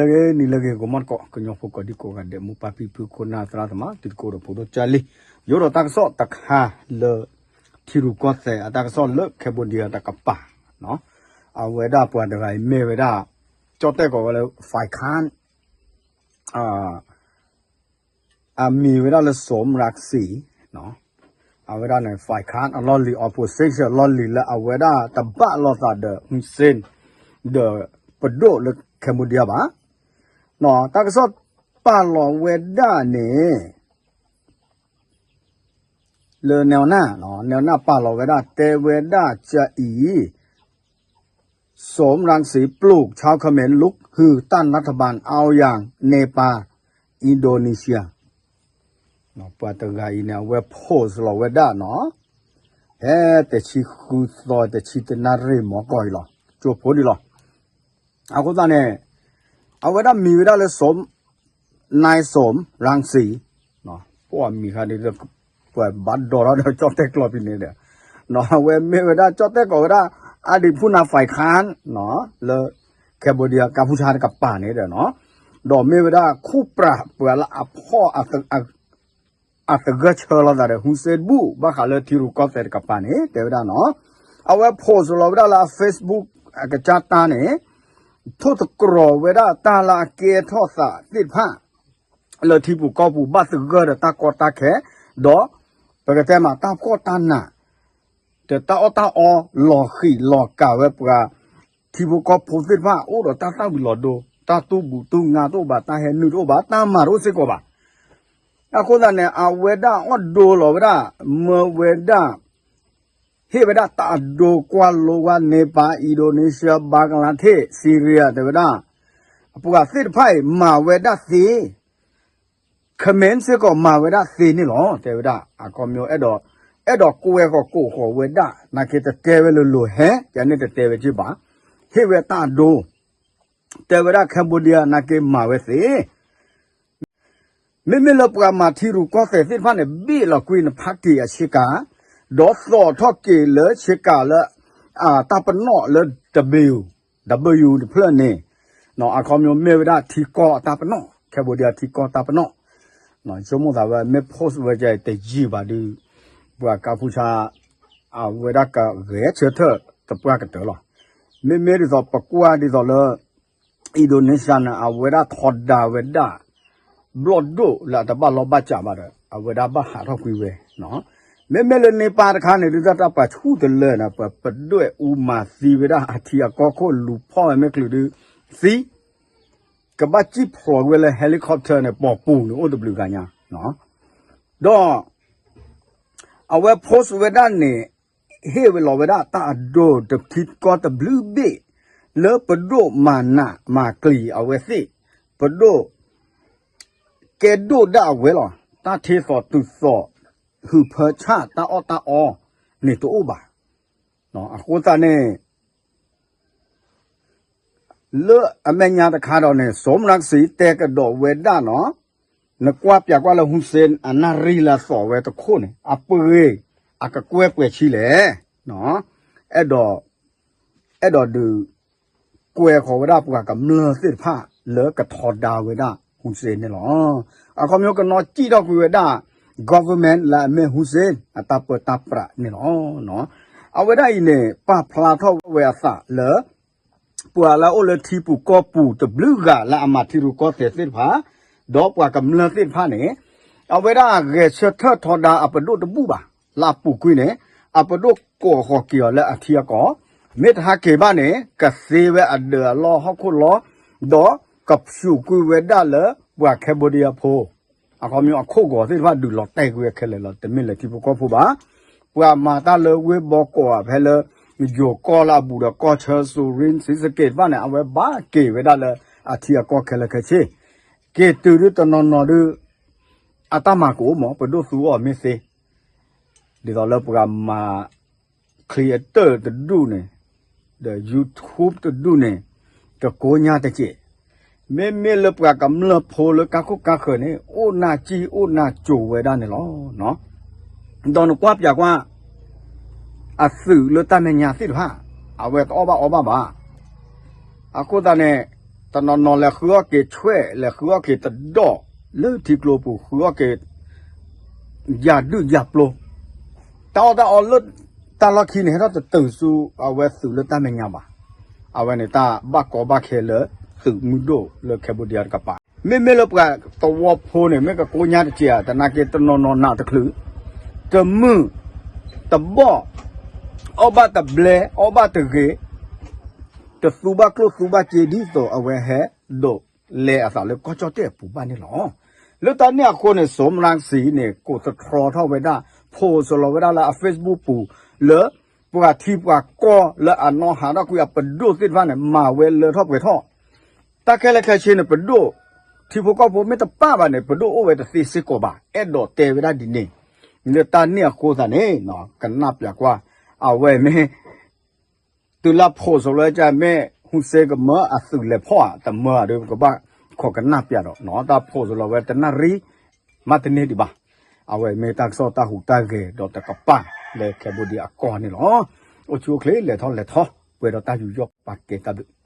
လၢဂ့ၤနံၤလၢဂ့ၤ ဂီၤမီၢ်တကိး ကညီဖိကိးဒံကိးဂၤဒဲး မိၢ်ပၢ်ဖံဖု ခိၣ်နၢ်သရၣ်သမါ တံၤသကိးဒီးဖိဒိၣ်ကၢ်လံ, ယအိၣ်ဒီးတၢ်ကစီၣ်တခါလၢ ထံရူၢ်ကီၢ်သဲးအတၢ်ကစီၣ်လၢ Cambodia တကပၤ, အဝဲဒၣ်ပှၤတဂၤအံၤမ့ၢ်ဝဲဒၣ် ကၠီၣ်တဲၣ်ကိးဝဲလၢ Fai Khan အမံၤဝဲဒၣ်လၢ Som Rangsi, အဝဲဒၣ်န့ၣ် Fai Khan အလီၢ်လံၤ opposition အလီၢ်လံၤလၢအဝဲဒၣ်တဘၣ်လိာ်သးဒီး Hun Sen ဒီးပဒိၣ်လၢ Cambodia ဘၣ်. တၢ်ကစီၣ်ပာ်လီၤဝဲဒၣ်န့ၣ် လၢ Newna, Newna ပာ်လီၤဝဲဒၣ် တဲဝဲဒၣ်ကအံၤ Som Rangsi ปลุกชาวเขมรลุกฮือต้านรัฐบาล เอาอย่าง เนปาล อินโดนีเซีย ပှၤတဂၤအံၤန့ၣ် အဝဲ post လီၤဝဲဒၣ်နီၤ, ဖဲတဆံဃုသီ တဆံတနၣ်ရံၣ်မီၤကီၢ်အံၤလီၤ, ကၠိဖိဒံးလီၤ. အဃိသတးန့ၣ် အဝဲဒၣ်မံၤဝဲဒၣ်လၢ Som, นายสมรังสี, ပှၤမံၤခါဒ် ပှၤဘၣ်ဒိးထီၣ်ဒီးကၠီၣ်တဲၣ်ကျိာ်ဖဲန့ၣ်ဒီး, အဝဲမ့ၢ်ဝဲဒၣ်ကၠီၣ်တဲၣ်ကိးဝဲဒၣ် အဒံးဖူနၤ Fai Khan လၢ Cambodia ကၢ်ဖူဆါတကပၤန့ၣ်ဒီးနီၤ, ဒီးမ့ၢ်ဝဲဒၣ်ခိၣ်ပြးပှၤလၢအဖီၣ် အသဂၢၢ်ဆၢလီၤသးဒီး Hun Sen ဘူၣ် ဘၣ်ဃးလၢထံရူၢ်ကီၢ်သဲးတကပၤန့ၣ် တဲဝဲဒၣ်နီၤ, အဝဲ post လီၤဝဲဒၣ်လၢအ Facebook အကစၢ်တၢ်န့ၣ် ထိၣ်သတြီၤဝဲဒၣ်တၢ်လၢအကဲထီၣ်သးသ့ၣ်တဖၣ် လၢထံပူၤကီၢ်ပူၤဘၣ်သဂၢၢ်ဒီးတၢ်ကီတၢ်ခဲ, ဒီးပကတဲမးတၢ်ဖှီၣ်တၢ်နး ဒီးတၢ်အီၣ်တၢ်အီလီၤဃံးလီၤကၤဝဲပှၤ ထံဖိကီၢ်ဖိသ့ၣ်တဖၣ် အိၣ်ဒီးတၢ်သၣ်ဝံၤလီၤဒိ, တၢ်တူၢ်ဘူးတူၢ်ငါတအိၣ်ဘၣ်, တၢ်ဟဲနုာ်တအိၣ်ဘၣ်, တၢ်မၤတအိၣ်စ့ၢ်ကီးဘၣ်. အဃိသတးန့ၣ် အဝဲဒၣ်အီၣ်ဒိလီၤဝဲဒၣ် မၢဝဲဒၣ် ဟ့ၣ်ဝဲဒၣ်တၢ်အဒိကွၢ်လိဝဲ Nepal, Indonesia, Bangladesh, Syria တဲဝဲဒၣ် ပှၤသ့ၣ်တဖၣ်အံၤ မၤဝဲဒၣ်သ့, Khmer စ့ၢ်ကီးမၤဝဲဒၣ်သ့န့ၣ်လီၤ တဲဝဲဒၣ်. အခီပညီ အဲၣ်ဒိးကွဲဃီၤကိးဃီၤဝဲဒၣ် နာ်က့တတဲဝဲလိၤလိၤဟဲ ယန့ၣ်တတဲဝဲက့ၤဘၣ်, ဟ့ၣ်ဝဲတၢ်အဒိ တဲဝဲဒၣ် Cambodia နာ်က့မၤဝဲသ့ မ့မ့ၢ်လၢပှၤမၤထံရူၢ်ကီၢ်သဲးသ့ၣ်တဖၣ်န့ၣ် ဘ့ၣ်လီၤကွံာ်နဖးက့ၤအဆ့ကၤ, ဒီးသိးထီၣ်က့ၤလၢဆ့ကၤလၢ တၢ်ပနီၣ်လၢ W, W တဖျၢၣ်န့ၣ်, အခီပညီမ့ၢ်ဝဲဒၣ်ထံကီၢ်အတၢ်ပနီၣ်, Cambodia ထံကီၢ်တၢ်ပနီၣ်, ဆိကမိၣ်သးဝဲ မ့ၢ် post ဝဲတယံာ်ဘၣ်ဒီး ပှၤကၢ်ဖူဆါ အဝဲဒၣ်ကဂဲၤဆၢထၢၣ်သပှၢ်ကတၢၢ်လီၤ. မ့မ့ၢ်ဒ်သိးပကွၢ်ဒ်သိးလၢ Indonesia န့ၣ် အဝဲဒၣ်ထီဒါဝဲဒၣ် ဘျီၣ်ဒိၣ်လၢအတဘၣ်လီၢ်ဘၣ်စးဘၣ်ဒီး အဝဲဒၣ်ဘၣ်ဟးထီၣ်ကွံာ်ဝဲ, မ့မ့ၢ်လၢ Nepal တခါန့ၣ် ဒုးတၢ်ပှၤဆူၣ်တလၢာ်န့ၣ် ပှၤပဒွဲၣ်အူမၤသံဝဲဒၣ်အထံအကီၢ်ခိၣ်လူၤဖီၣ်ဝဲမ့ၢ်ချုးဒုးသံ, ကဘၣ်စံၣ်ဖျိးဝဲလၢ helicopter န့ၣ် ပိာ်ပူၤန့ၣ် အိၣ်တဘျုးဂၤညါ, ဒီး အဝဲ post ဝဲဒၣ်န့ၣ် ဟ့ၣ်ဝဲလီၤဝဲဒၣ်တၢ်အဒိတထံကီၢ်တဘျုးဘ့ၣ် လၢပဒိၣ်မၤနးမၤကျံၤအဝဲသ့ၣ်, ပဒိၣ် ကဲဒိၣ်ဒၣ်အဝဲလီၤ. တၢ်ထ့သိးတုၤသိး ဟုးဖၢဆၣ်တၢ်အီၣ်တၢ်အီန့ၣ်တအိၣ်ဘၣ်. အဃိသတးန့ၣ် လၢအမဲာ်ညါတခါဒီးန့ၣ် Som Rangsi တဲကဒီးဝဲဒၣ်နီၤ, နကွၢ်ပၠးကွၢ်လၢ Hun Sen အနၣ်ရံၣ်လၢအသိးဝဲတခိၣ်န့ၣ် အပှ့ၤ အကကွဲၢ်ပှဲၤဆံလဲၣ်, အဲၣ်ဒိး အဲၣ်ဒိးဒုး ကွဲးဃီၤဝဲဒၣ်ပှၤကမျၢၢ်သ့ၣ်တဖၣ်လၢကထီဒါဝဲဒၣ် Hun Sen န့ၣ်လီၤ. အခီပညီကနီၣ်စံၣ်ထီၣ်ကွံာ်ဝဲဒၣ် government လၢအမ့ၢ် Hun Sen အတၢ်ပၢတၢ်ပြးန့ၣ်လီၤ. အဝဲဒၣ်အံၤန့ၣ် ပာ်ဖျါထီၣ်ဝဲအသးလၢ ပှၤလၢအအိၣ်လၢထံပူၤကီၢ်ပူၤတဘျုးဂၤလၢအမၤထံရူၢ်ကီၢ်သဲးသ့ၣ်တဖၣ်, ဒီးပှၤကမျၢၢ်သ့ၣ်တဖၣ်န့ၣ် အဝဲဒၣ်ဂဲၤဆၢထၢၣ်ထီဒါအပဒိၣ်တဘူၣ်ဘၣ်. လၢအပူၤကွံာ်န့ၣ် အပဒိၣ်ကိးဃီၤက့ၤအီၤလၢအထံအကီၢ်, မ့ၢ်တဟးက့ၤဘၣ်န့ၣ် ကသ့ဝဲအဒၢးအလီၢ်ဟီၣ်ခိၣ်လီၤ, ဒီးကဆူးကွံာ်ဝဲဒၣ်လၢပှၤ Cambodia ဖိ အခီပညီအခိၣ်ဂီၤသ့ၣ်တဖၣ်ဒုးလီၤတဲာ်ကွံာ်ဝဲခဲလၢာ်လီၤ. တမ့ၢ်လၢထံဖိကီၢ်ဖိဘၣ်. ပှၤမၤတၢ်လၢဝ့ၢ်ဘီကီး ဖဲလၢယိၤကီၢ်လၢအဘူးဒီးကီၢ်ဆၢ စူၤရ့ၣ် ဆံးစက့းတဖၣ်န့ၣ် အဝဲဘၣ်က့ၤဝဲဒၣ်လၢအထံအကီၢ်ခဲလၢာ်ခဲဆ့, က့ၤတုၤဒုတနီၤနီၤဒု အတၢ်မၤကအိၣ်မး ပဒိၣ်သူအီၤမ့ၢ်သ့ ဒ်သိးလၢပှၤမၤ creator တဒူၣ်န့ၣ်, ဒီး YouTube တဒူၣ်န့ၣ် တကိညါတစဲး, မ့မ့ၢ်လၢပှၤကမျၢၢ်ဖိလၢကါခိၣ်ကါဃၢၤန့ၣ် အိၣ်နၢ်စံၣ်အိၣ်နၢ်စိၤဝဲဒၣ်န့ၣ်လီၤ. ဒီးနကွၢ်ပၠးကွၢ် အသုးလၢတၢ်မဲာ်ညါသ့ၣ်တဖၣ် အဝဲတအီၣ်ဘၣ်အီဘၣ်ဘၣ်. အဃိသတးန့ၣ် တနီၤနီၤလဲၤဃုအီၣ်က့ၤဆွဲၣ် လဲၤဃုအီၣ်က့ၤတဒီၣ် လၢထံကျိပူၤ ဃုအီၣ်က့ၤ ယၤဒုၣ်ယၤပျိၤ, တၢ်အီၣ်တၢ်အီလၢတၢ်လီၢ်ခံန့ၣ် ဟဲထီၣ်တတုၤဆူအဝဲသုးလၢတၢ်မဲာ်ညါဘၣ်. အဝဲန့ၣ်တၢ်ဘၣ်ကီဘၣ်ခဲလၢသုးမုၢ်ဒိၣ်လၢ Cambodia တကပၤ, မ့မ့ၢ်လၢပှၤသဝီဖိန့ၣ် မ့ၢ်ကကိညါတက့ၢ်ဧါ, သနာ်က့တနီၤနီၤနးတချုး, တမုာ်တဘီၣ်, အီၣ်ဘၣ်တဘျဲ အီၣ်ဘၣ်တဂ့ၤ, တသူဘၣ်ကျိၣ်သူဘၣ်စ့ဒ်သိးအဝဲဟဲဒိးလဲအသးလၢကီၢ်ကၠီၣ်တဲၣ်အပူၤဘၣ်န့ၣ်လီၤ. လၢတၢ်န့ၣ်အဃိန့ၣ် စီၤမရၣ်စံန့ၣ် ကိးသတြီထီၣ်ဝဲဒၣ် post လီၤဝဲဒၣ်လၢအ Facebook ပူၤ လၢပှၤထံပှၤကီၢ်လၢအနီၢ်ဟးထီၣ်ကွံာ်အပဒိၣ်သ့ၣ်တဖၣ်န့ၣ် မၤဝဲလၢထီၣ်ပှဲၤထီၣ် တၢ်ခဲလၢာ်ခဲဆ့န့ၣ် ပဒိၣ်ထံဖိကီၢ်ဖိမ့ၢ်တပၣ်ဘၣ်န့ၣ် ပဒိၣ်အိၣ်ဝဲတသ့စ့ၢ်ကီးဘၣ်. အဲၣ်ဒိးတဲဝဲဒၣ်ဒ်န့ၣ်, လၢတၢ်န့ၣ်အဃိသတးန့ၣ် ကနၣ်ပျးကွၢ်, အဝဲမ့ၢ် တုၤလၢ post လီၤဝဲဒၣ် မ့ၢ်ဟူစ့ကမၢအသုးလဲၤဖီၣ်ဧါ တမၢဧါဒီး ပကဘၣ်ခိးကနၣ်ပျးဒီး တၢ် post လီၤဝဲတနၣ်ရံၣ် မ့ၢ်တန့ၢ်ဒံးဘၣ်. အဝဲမ့ၢ်တၢ်ကစီၣ်တၢ်ဟူးတၢ်ဂဲၤဒီးတကပၤလၢ Cambodia အကီၢ်န့ၣ်လီၤ. အိၣ်ဆူၣ်အိၣ်ချ့ လဲၤထီၣ်လဲၤထီ ပှဲၤဒီးတၢ်ယူးယီၣ်ပာ်ကဲတၢ်ဘျုး